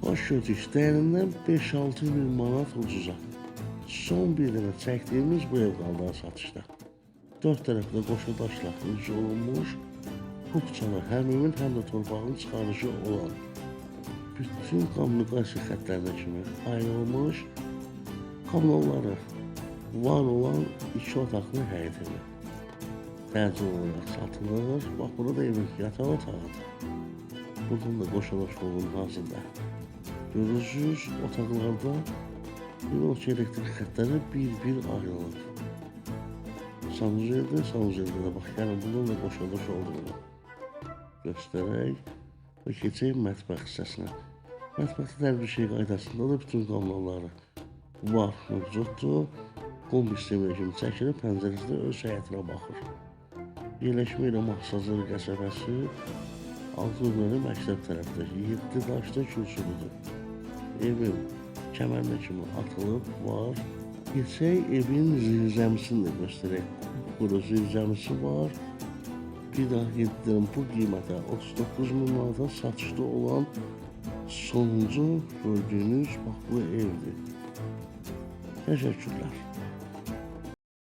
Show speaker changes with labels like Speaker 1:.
Speaker 1: Baş gördük, dəyərindən 5-6 min manat ucuza. Son bir dənə çəkdiyimiz bu ev qaldı satışda. Dörd tərəfdə qoşa daşla inşa olunmuş, kupçalı həm evin, həm də torpağın çıxarışı olan bütün kommunikasiya xəttlərinə kimi ayrılmış, kommunalları var olan iki otaqlı həyət evi. Təcil olaraq satılır. Bax, burada evin yataq otağıdır. Buradan da qoşa daş qovun hazırda. Görürsünüz, otaqlarda demək ki, elektrik xəttləri bir-bir ayrılır. Sanuzeldə, sanuzeldə də bax, yəni bundan da qoşa daş olduğunu göstərək və keçək mətbəx hissəsinə. Mətbəxdə də hər bir şey qaydasındadır, bütün kommunalları var, mövcuddur. Kombi sisteminə kimi çəkilir, pəncərəsi də öz həyətinə baxır. Yerləşmə ilə Masazır qəsəbəsi, 6 nömrəli məktəb tərəfdə, 7 daşda kürsülüdür. Evin kəmərinə kimi atılıb var. Keçək evin zirzəmisini də göstərək. Quru zirzəmisi var. Bir daha qeyd bu qiymətə 39 min manata satışda olan sonuncu gördüyünüz bax bu evdir. Təşəkkürlər.